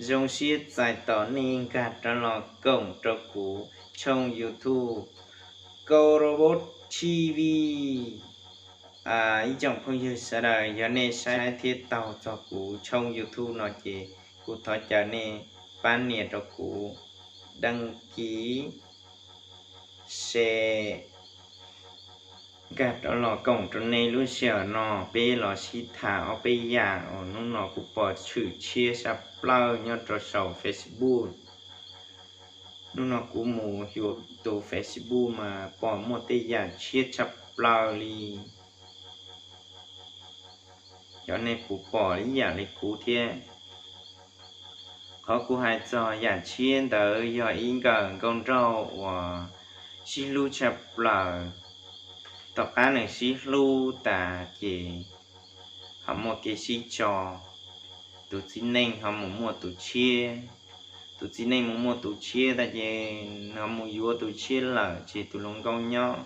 Zoo siab txais tos nej nkag rov los koom rau kuv tshooj YouTube Kaurobot T V. Ib tsoom phooj ywg sawv daws, yog nej saib thiab taug txog kuv tshooj YouTube no ces kuv thov caw nej pab nias rau kuv đăng ký, share, nkag rov los koom rau nej. Lub sij hawm no peb los sib tham ob peb yam uas hnub no kuv pom tshwm tshiab sab plaws nyob rau saum Facebook. Hnub no kuv mus xyuas tus Facebook mas pom muaj tej yam tshiab tshaj plaws li. Cov nej puas pom ib yam li kuv thiab? Qhov kuv hais txog yam tshiab ntawd yog ib nkawm nkauj nraug uas sib hlub tshaj plaws. Tom qab nws sib hlub tas ces ho muaj kev sib tso, tus txiv neej ho mus muaj tus tshiab, tus txiv neej mus muaj tus tshiab tas ces nws ho mus yuav tus tshiab lawm ces tus hluas nkauj nyob.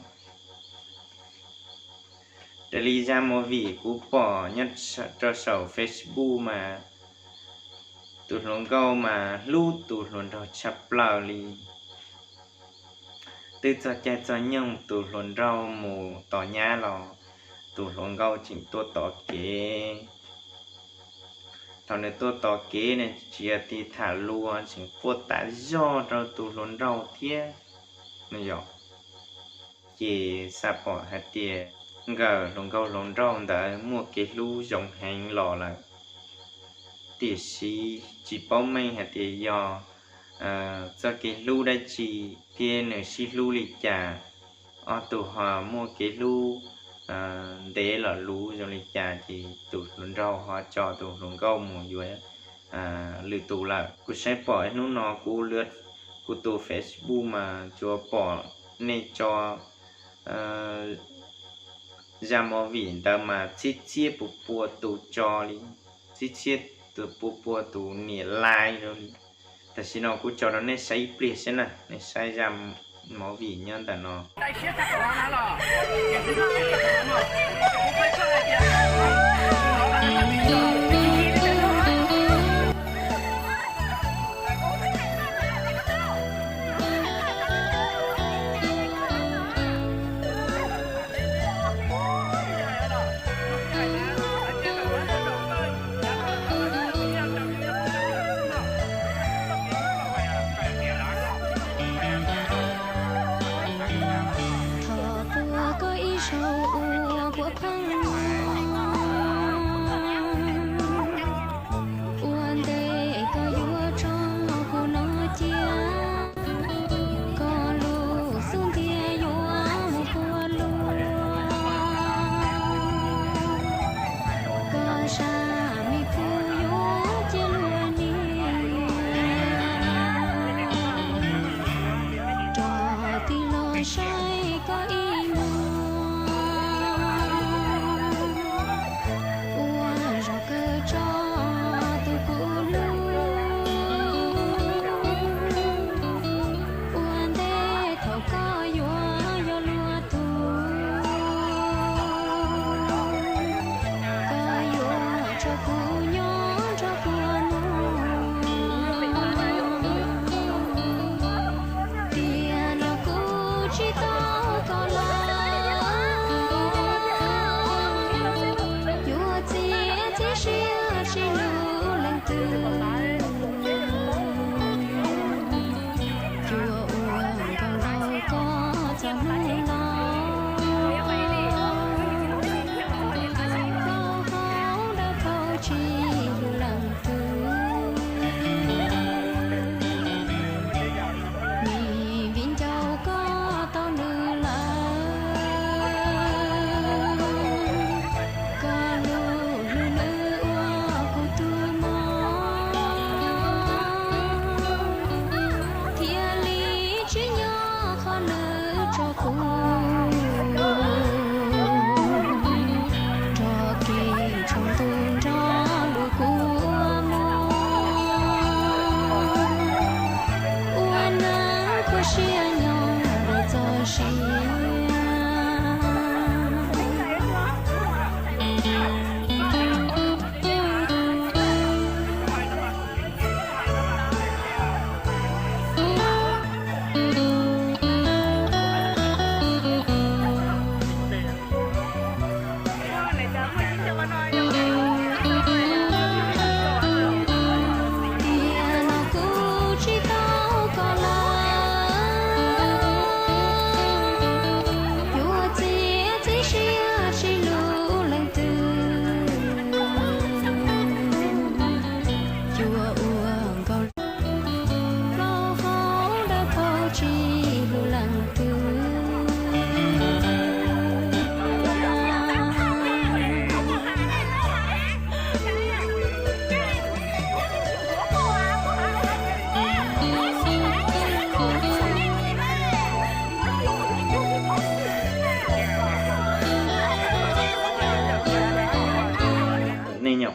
Raws li zaj movie kuv pom nyob rau saum Facebook mas tus hluas nkauj mas hlub tus hluas nraug tshaj plaws li. Twb txog caij txog nyoog tus hluas nraug mus tos nyab los tus hluas nkauj tseem tuaj tos kev. Thaum nws tuaj tos kev nws tsis yog tig tham lus, tseem quaj tas zog rau tus hluas nraug thiab no yom. Ces xam pom hais tias nkawm hluas nkauj hluas nraug ntawd muaj kev hlub zoo heev los lawm, tiam sis tsis paub meej hais tias yog txoj kev hlub dab tsi thiab nws sib hlub li cas, ob tug ho muaj kev hlub ntev los luv zoo li cas ces tus hluas nraug ho tso tus hluas nkauj mus yuav lwm tus lawm. Kuv saib pom hnub no kuv lwv kuv tus Facebook mas tsuas pom nej tso zaj movie ntawd mas txhiab txhiab pua pua tus tso li, txhiab txhiab pua pua tus nias like li. Tam sim no kuv tso rau nej saib ib pliag saib na, nej saib zaj movie nyob ntawm no. Thov ua koj ib zaug ua kuv pheej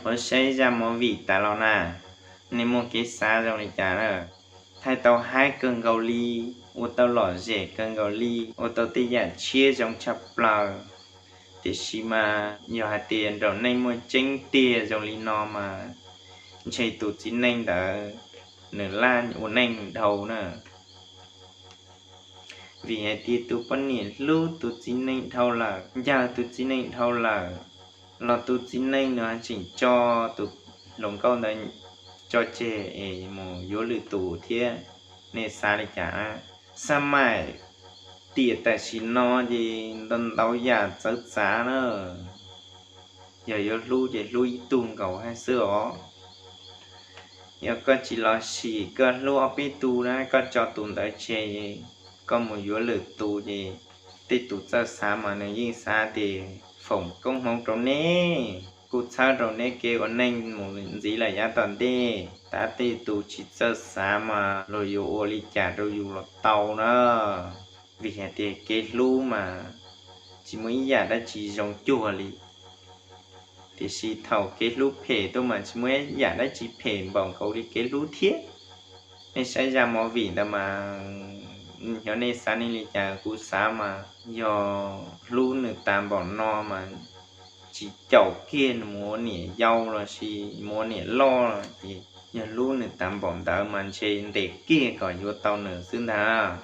Ua saib zaj movie tas los na, nej muaj kev xav zoo li cas na? Thaij tau haib kawg nkaus li, ua tau lom zem kawg nkaus li, ua tau tej yam tshiab zoo tshaj plaws. Tiam sis mas yog hais tias nraum neej muaj tseeb tiag zoo li no mas ntshe tus txiv neej ntawd nws laj ua neej dhau na. Vim hais tias tus poj niam hlub tus txiv neej dhau lawm, ncawg tus txiv neej dhau lawm, los tus txiv neej nws tseem tso tus hluas nkauj ntawd tso tseg es mus yuav lwm tus thiab. Nej xav li cas? Xab maim tiam tam sim no ces ntau ntau yam txawv txav na. Yog yuav hlub ces hlub ib tug nkaus hab xwb os. Yog koj tsis los sim koj hlub ob peb tug na, koj tso tus ntawd tseg, koj mus yuav lwm tus ces tej tus txawj xav mas nws yeej xav tias foom koob hmoov rau neb, kuj txhawb rau neb kev ua neej mus ntxiv lawm yav tom ntej. Tab tej tus tsis txawj xav mas luag yuav ua li cas rau yus los tau na. Vim hais tias kev hlub mas tsis muaj ib yam dab tsi zoo cuag li. Tiam sis thaum kev hlub phem tuaj mas tsis muaj ib yam dab tsi phem npaum nkaus li kev hlub thiab. Nej saib zaj movie ntawd mas, xyov nej xav nej li cas, kuv xav mas yog hlub nws tas npaum no mas tsis caum kiag nws mus ua niam yau los sis mus ua niam loj los ces yog hlub nws tas npaum ntawd mas ntshe ntes kiag kom yuav tau nws xwb ntag.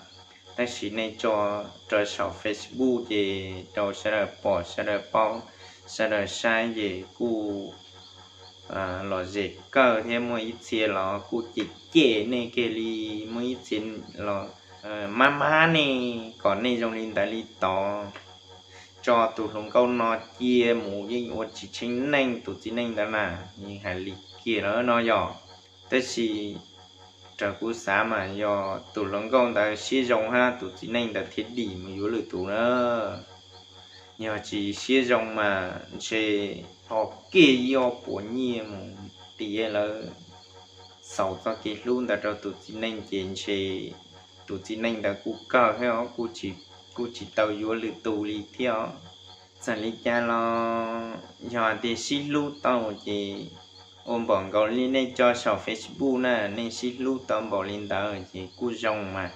Tab sis nej tso rau saum Facebook ces rau sawv daws pom sawv daws paub, sawv daws saib ces kuj lom zem kawg thiab, muaj ib txhia los kuj cem cem nej kiag li, muaj ib txhia los mab mab nej kom nej zoo li ntawd li tod, tso tus hluas nkauj no cia mus yeej ua tsis tsheej neej tus txiv neej ntawd na, yeej hais li kiag lawm no yog. Tab sis raws kuv xav mas yog tus hluas nkauj ntawd siab zoo hab tus txiv neej ntawd thiaj dim mus yuav lwm tus na. Yog tsis siab zoo mas ntshe ho kiag ib ob puas nyiaj mus tis lawv xaus txoj kev hlub ntawd rau tus txiv neej ces ntshe tus txiv neej ntawd kuj kawg thiab os, kuj tsis tau yuav lwm tus li thiab os. Txawm li cas los yog tias sib hlub tau ces ua npaum nkaus li nej tso saum Facebook na, nej sib hlub tau npaum li ntawd ces kuj zoo mas.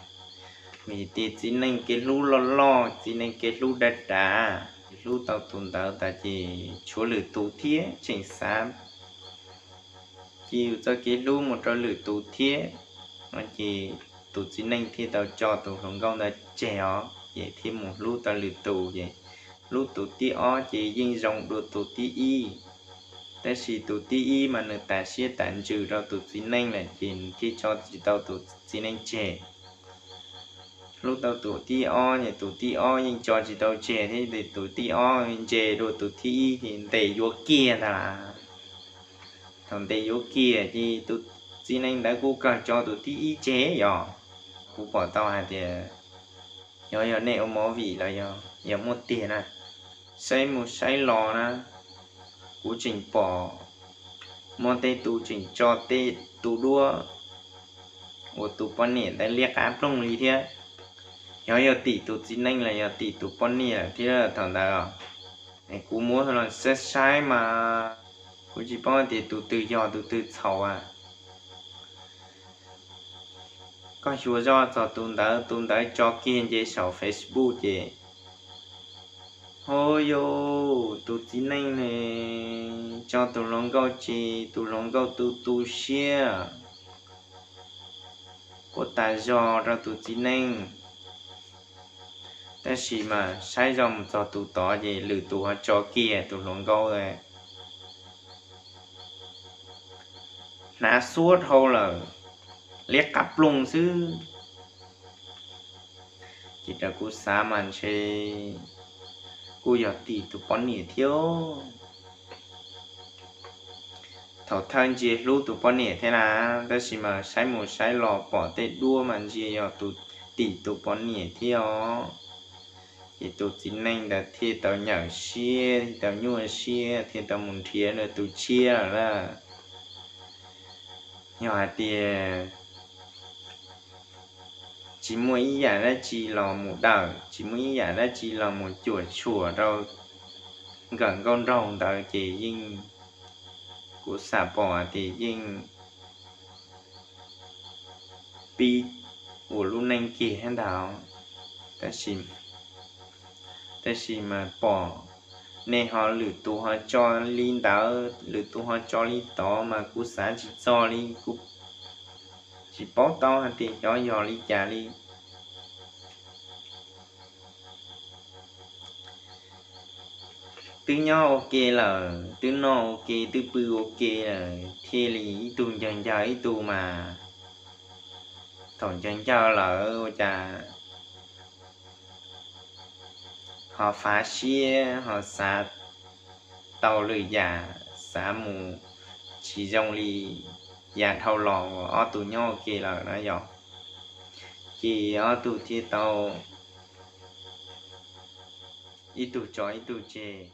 Vim tias txiv neej kev hlub loj loj, txiv neej kev hlub dav dav, hlub tau tus ntawd tas ces tshuav lwm tus thiab tseem xav cia yus txoj kev hlub mus rau lwm tus thiab no ces tus txiv neej thiaj tau tso tus hluas nkauj ntawd tseg os, ces thiaj mus hlub tau lwm tus ces hlub tus thib ob ces yeej zoo dua tus thib ib. Tab sis tus thib ib mas nws tas siab tas ntsws rau tus txiv neej lawm ces nws thiaj tso tsis tau tus txiv neej tseg. Hlub tau tus thib ob ces tus thib ob yeej tso tsis tau tseg thiab, tus thib ob ntse dua tus thib ib ces ntes yuav kiag ntag. Thaum ntes yuav kiag ces tus txiv neej ntawd kuj kawg tso tus thib ib tseg yog. Kuv pom tau hais tias yog, yog nej ua movie los yog, yog muaj tiag na, saib mus saib los na, kuv tseem pom muaj tej tus tseem tso tej tus duab ua tus poj niam ntawd liab qab ploog li thiab. Yog, yog tim tus txiv neej los yog tim tus poj niam lawm thiab thaum ntawd. Es kuv muab los saib saib mas kuv tsis paub tias tus twg yog tus twg txhaum a. Koj xyuas zoj txog tus ntawd, tus ntawd tso kiag nce saum Facebook ces, ho yog tus txiv neej ne, tso tus hluas nkauj tseg, tus hluas nkauj tu tu siab, quaj tas zog rau tus txiv neej. Tab sis mas saib zoj mus txog tus tod ces lwm tus ho tso kiag tus hluas nkauj hnav xuab dhau lawm, liab qab ploog xwb. Ces raws kuv xav mas ntshe kuj yog tim tus poj niam thiab. Thaum thawj ntsia hlub tus poj niam thiab na, tab sis mas saib mus saib los pom tej duab mas ntsia yog tus, tim tus poj niam thiab os. Ces tus txiv neej ntawd thiaj tau nyawm siab, thiaj tau nyuaj siab, thiaj tau mus nrhiav nws tus tshiab lawm na. Yog hais tias tsis muaj ib yam dab tsi los mus dawm, tsis muaj ib yam dab tsi los mus cuam tshuam rau nkawm nkauj nraug ntawd ces yeej Kuv xam pom tias yeej pib ua lub neej kiag ntag, tab sis mas pom nej ho lwm tus ho tso li ntawd, lwm tus ho tso li tod mas kuv xav tsis txog li, kuv tsis paub tau hais tias xyov yog li cas li. Twb nyob ua ke lawm, twb noj ua ke, twb pw ua ke lawm, thiaj li ib tug ncaws ncaws ib tug mas, thaum ncaws ncaws lawm ua cas ho fav siab ho xav tau lwm yam, xav mus tsis zoo li yav dhau los uas ob tug nyob ua ke lawm na yog, ces ob tug thiaj tau ib tug tso ib tug tseg.